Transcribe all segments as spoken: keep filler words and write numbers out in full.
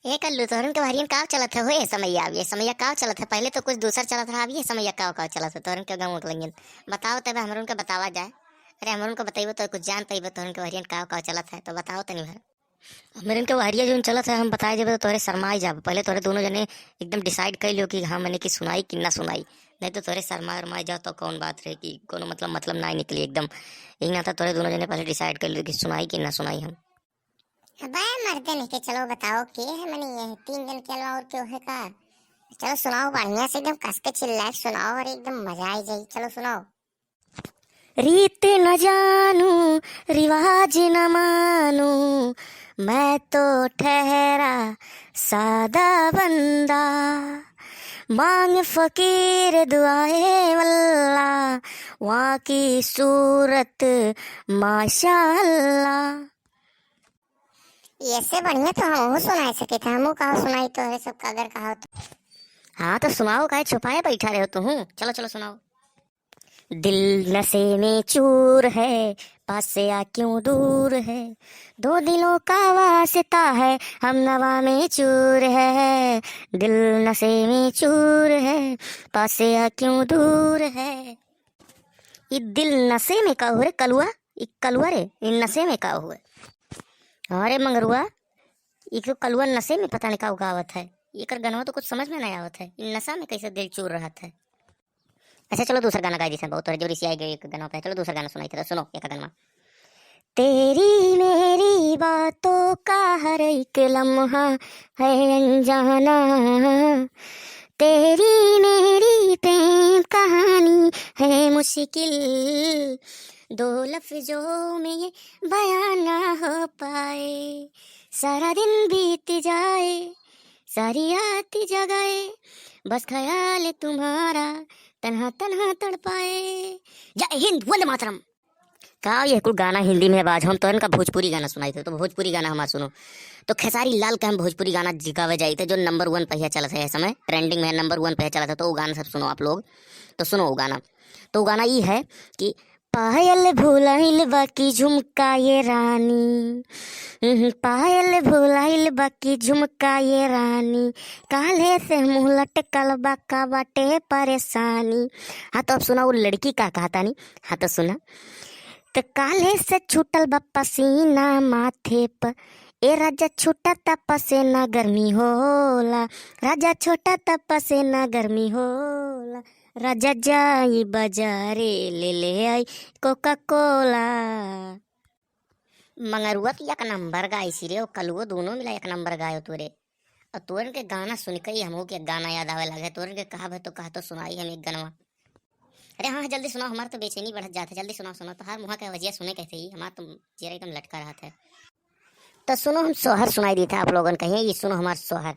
ए कल्लू, तोहरन के वहरियन काव चलत है हो ए समैया? अब ये समैया काव चलत है? पहले तो कुछ दूसर चलत रहा, अब ये समैया काव काव चलत है तोहरन के गाँव के लंगियन? बताओ तब हमरन के बतावा जाए। अरे हमरन के बतइबो तो कुछ जान पइबो तोहरन के वहरियन काव काव चलत है, तो बताओ तनी भर। हमरन के वहरिया जौन चलत है हम बताए देबे तो तोहरे शर्माई जाब। पहले तोहरे दोनों जने एकदम decide कर लियो कि हाँ मने कि सुनाई कि ना सुनाई, नहीं तो तोहरे शर्मा उरमाई जाओ तो कौन बात रहे कि कोनो मतलब मतलब ना निकली एकदम। यही नाता तोहरे दोनों जने पहले decide कर लियो कि सुनाई कि ना सुनाई हम। अबे मर्दे नहीं के चलो बताओ के है मने ये तीन जन के अलावा और क्यों है का? चलो सुनाओ बढ़िया से एकदम कस के चिल्ला के सुनाओ और एकदम मजा आ जाए। चलो सुनाओ। रीत न जानू, रिवाज न मानू, मैं तो ठहरा सादा बंदा। मांग फकीर दुआए वल्ला, वहाँ की सूरत माशाअल्लाह। ऐसे बढ़िया तो हमहू सुनाए सके थे, हमहू कहो सुनाई तो है सबका अगर कहो तो। हाँ तो सुनाओ, काहे छुपाए बैठा रहे हो तुहू? चलो चलो सुनाओ। दिल नशे में चूर है, पास से आ क्यों दूर है। दो दिलों का वास्ता है, हम नवा में चूर है। दिल नशे में चूर है, पास से आ क्यों दूर है। ई दिल नशे में का हो रे कलुआ? ई कलुआ रे, ई नशे में का हो? अरे मंगरुआ, ई तो कलुआ नशे में पता नहीं का गावत है। एकर गनवा तो कुछ समझ में नहीं आवत है। ई नशा में कैसे दिल चूर रहत है? अच्छा चलो दूसर गाना गाई दीसन, बहुत तोहरे जोरी से आई गई एक गनवा पे। चलो दूसर गाना सुनाई थे, तो सुनो एक गनवा। तेरी मेरी बातों का हर एक लम्हा है अनजाना, तेरी मेरी प्रेम कहानी है मुश्किल, दो लफ्जों में ये बयां ना हो पाए। सारा दिन बीत जाए, सारी रात जगाए, बस ख्याल तुम्हारा तन्हा तन्हा तड़पाए। जय हिंद, वंदे मातरम। का ये कुल गाना हिंदी में है बाज? हम तो इनका भोजपुरी गाना सुनाई थे, तो भोजपुरी गाना हमार सुनो। तो खेसारी लाल के हम भोजपुरी गाना जिगावे जाई थे, जो number one पे चलत है इस समय, trending में number one पे चलत है, तो वो गाना सब सुनो आप लोग। तो सुनो वो गाना। तो वो गाना ये है कि पायल भुलाइल बा की झुमका ये रानी, हम्म, पायल भुलाइल बा की झुमका ये रानी, काल्हे से मुँह लटकल बा का बाटे परेशानी। हाँ तो अब सुना वो लड़की का कहतानी। हाँ तो सुना। तो काल्हे से छूटल बा पसीना माथे पर, ए राजा छोटा ता पसेना गर्मी होला, राजा छोटा ता पसेना गर्मी होला, राजा जाई बाजारे ले ले आई कोका कोला। मंगरुआ तो एक नंबर गाइसी रे, और कलुओ दोनों मिला एक नंबर गायो तोरे। और तोरन के गाना सुन के ही हमहू के गाना याद आवे लगे। तोरन के कहा भे तो कहा तो सुनाई हम एक गनवा। अरे हाँ, जल्दी सुनाओ, हमार तो बेचैनी बढ़त जात है। जल्दी सुनाओ, सुनाओ, तोहार मुँह के आवाजिया सुने कहते ही हमार तो जियरा एकदम लटका रहत है। तो सुनो, हम सोहर सुनाई देत है आप लोगन कहिए, ये सुनो हमार सोहर।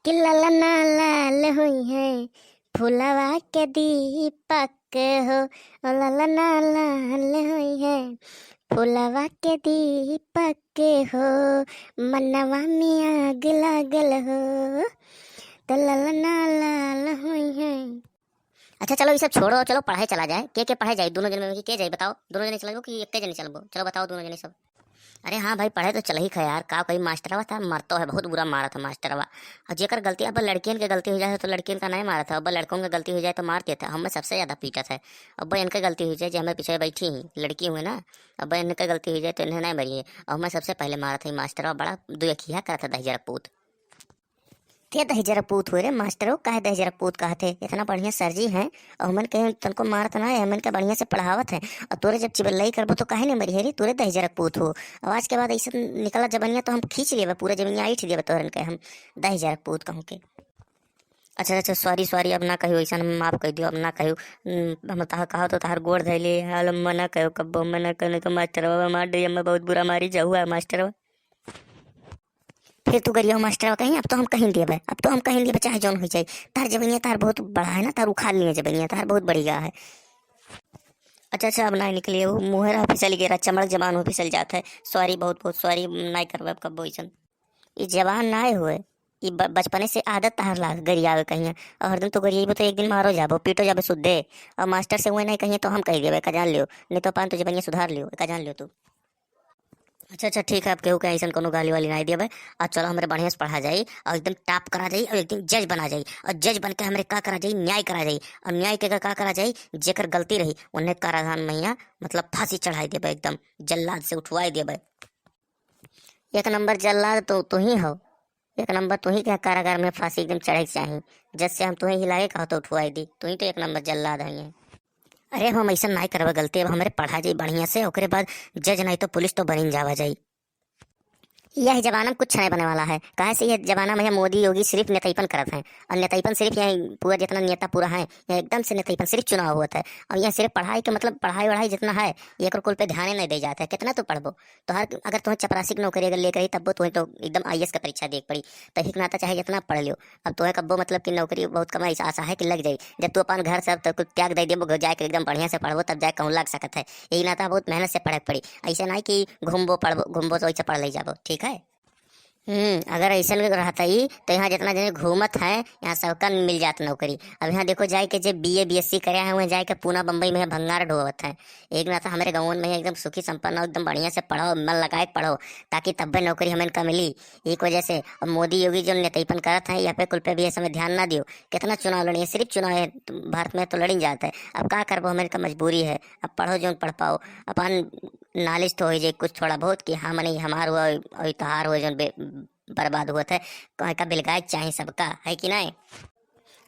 कि ललना लाल हुई है फुलवा के दीपक हो, ओ ललना लाल हुई है फुलवा के दीपक हो, मनवा में आग लागल हो, तो ललना लाल हुई है। अच्छा चलो, ये सब छोड़ो, चलो पढ़ाई चला जाए। के के पढ़ाई जाए? दोनों जने में के जाए बताओ? दोनों जने चलबो कि एक जने चलबो? चलो बताओ दोनों जने सब। अरे हाँ भाई, पढ़े तो चल ही खा यार, का कही, मास्टरवा था मरतो है, बहुत बुरा मारा था मास्टरवा। और जेकर गलती, अब लड़कियन के गलती हो जाए तो लड़कियन का नहीं मारा था, अब लड़कों के गलती हो जाए तो मार देता है। हमें सबसे ज्यादा पीटा था। अब इनके गलती हो जाए, जो हमें पीछे बैठी ही लड़की हुई ना, अब इनके गलती हो जाए तो इन्हें नहीं मारिए। और हमें सबसे पहले मारा था ये मास्टरवा, बड़ा दुखिया करा था दहिजरा पूत। ते दहिजरा पूत हुए रे मास्टरो, काहे दहिजरा पूत कहत है? इतना बढ़िया सर जी हैं, और हमन के तनको मारत ना है, हमन के बढ़िया से पढ़ावत है। और तोरे जब चिबल्लाई करबो तो काहे नहीं मरिहे रे, तोरे दहिजरा पूत हो। और आज के बाद ऐसे निकला जबनिया तो हम खींच लेबे, पूरा जबनिया ऐंठ देबे तोरन के हम दहिजरा पूत कहूँ के। अच्छा अच्छा, सॉरी सॉरी, अब ना कहियो ऐसा, हम माफ कर दियो, अब ना कहियो। हम्म, हम तहा कहा तो तहार गोड़ धैले, हाल मना कहो कब्बो, मना कहो, नहीं तो मास्टरवा मार दे, हमें बहुत बुरा मारी जाहुआ मास्टरवा। फिर तू गरिया मास्टरवा कहीं, अब तो हम कहीं देबे, अब तो हम कहीं देबे, चाहे जौन हो जाए। तार जबनिया तार बहुत बड़ा है ना, तार उखाड़ लिए जबनिया तार बहुत बढ़िया है। अच्छा अच्छा, अब ना निकलिए, वो मुहरा फिसल गया, चमड़क जबान हो फिसल जात है। सॉरी, बहुत बहुत सॉरी, ना करबे अब कब्बो ऐसन। ई जबान ना हुए, ई ब-, बचपने से आदत तार लाग गरियावे कहीं। और हरदम तो गरियाबो तो एक दिन मारो जाबो, पीटो जाबे सुद्धे। और मास्टर से हुए नहीं कहीं तो हम कह देबे, का जान लियो, नहीं तो अपन तो जबनिया सुधार लियो, का जान लियो तू। अच्छा, अच्छा, ठीक है, अब केहू के अइसन कोनो गाली वाली नाहीं देबै। और चलो, हमरे बढ़िया से पढ़ा जाई और एकदम top करा जाई और एक दिन जज बना जाई। और जज बन के हमरे का करा जाई, न्याय करा जाई। और न्याय के का, का करा जाई, जेकर गलती रही उन्हें कारागार में यहाँ मतलब फांसी चढ़ाई देबै, एकदम जल्लाद से उठवाई देबै। एक नंबर जल्लाद तो तू ही हो, एक नंबर तू ही के कारागार में फांसी एकदम चढ़े के चाही। जज से हम तुहे हिलाए कहो तो उठवाई दी, तू ही तो एक नंबर जल्लाद है। अरे, हम अइसन नाहीं करबे गलती, अब हमरे पढ़ा जाई बढ़िया से, ओकरे बाद जज नाहीं तो पुलिस तो बनिन जावा जाई। यह जमाना में कुछ नाहीं बने वाला है, काहे से यह जमाना में मोदी योगी सिर्फ नेतईपन करत हैं। और नेतईपन सिर्फ यह पूरा जितना नेता पूरा है, यह एकदम से नेतईपन, सिर्फ चुनाव होत है। और यह सिर्फ पढ़ाई के मतलब पढ़ाई वढ़ाई जितना है, ये कुल पे ध्यान ही नाहीं दे जात है। कितना तू पढ़बो? तो हर अगर तुम्हें चपरासी की नौकरी अगर लेकर ही तब वो तुम्हें तो एकदम आईएएस का परीक्षा दे के पड़ी। तो एक नाता चाहे जितना पढ़ लियो, अब तोहे कब्बो मतलब कि नौकरी बहुत कम ऐसा आशा है कि लग जाई। जब तू अपन घर सब तो कुछ त्याग दे देबो, घर जाके एकदम बढ़िया से पढ़बो, तब जाके कहूँ लग सकत है। यही नाता बहुत मेहनत से पढ़े के पड़ी। ऐसे नाहीं कि घूमबो पढ़बो, घूमबो तो ऐसे पढ़ ले जाबो, ठीक है। हम्म, अगर ऐसन रहता ही तो यहाँ जितना जने घूमत है, यहाँ सबका मिल जात नौकरी। अब यहाँ देखो जाए के जे बीए बीएससी करे हैं, वहाँ जाए के पूना बम्बई में भंगार ढोवत है। एक नाता हमारे गाँव में एकदम सुखी संपन्न हो, एकदम बढ़िया से पढ़ो, मन लगाए के पढ़ो, ताकि तब्बे नौकरी हमें का मिली। एक वजह से अब मोदी योगी जो नेतईपन करत हैं, यहाँ पे कुल पे भी ये समय ध्यान ना दियो। कितना चुनाव लड़ी है, सिर्फ चुनाव है, भारत में तो लड़ी जाता है। अब का करबो, हमारी तो मजबूरी है। अब पढ़ो जोन पढ़ पाओ, अपन नॉलेज तो हो जाए कुछ थोड़ा बहुत कि हाँ, मने हमार हुआ और तहार हुआ जोन बे-, बर्बाद हुआ था, कहीं का बिलगाए चाहे सबका, है कि नहीं?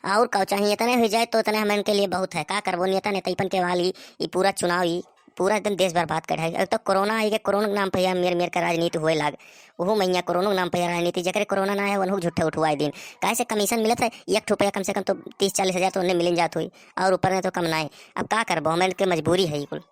और का चाहिए, इतने हो जाए तो इतने हमन के लिए बहुत है। का करबो, नेता नेतईपन के वाली ई पूरा चुनाव, ई पूरा एकदम देश बर्बाद कर है। अब तो कोरोना आई के, कोरोना के नाम पे यहाँ मेर मेर के राजनीति हुए लाग। ओहो मैया, कोरोना के नाम पे यहाँ राजनीति, जकरे कोरोना ना है, वनहु झूठे उठवाए दिन। काहे से कमीशन मिलत है, एक ठो रुपया कम से कम तो तीस चालीस हजार तो उन्हें मिलिन जात हुई, और ऊपर में तो कम ना है। अब का करबो, हमन के मजबूरी है ई कुल।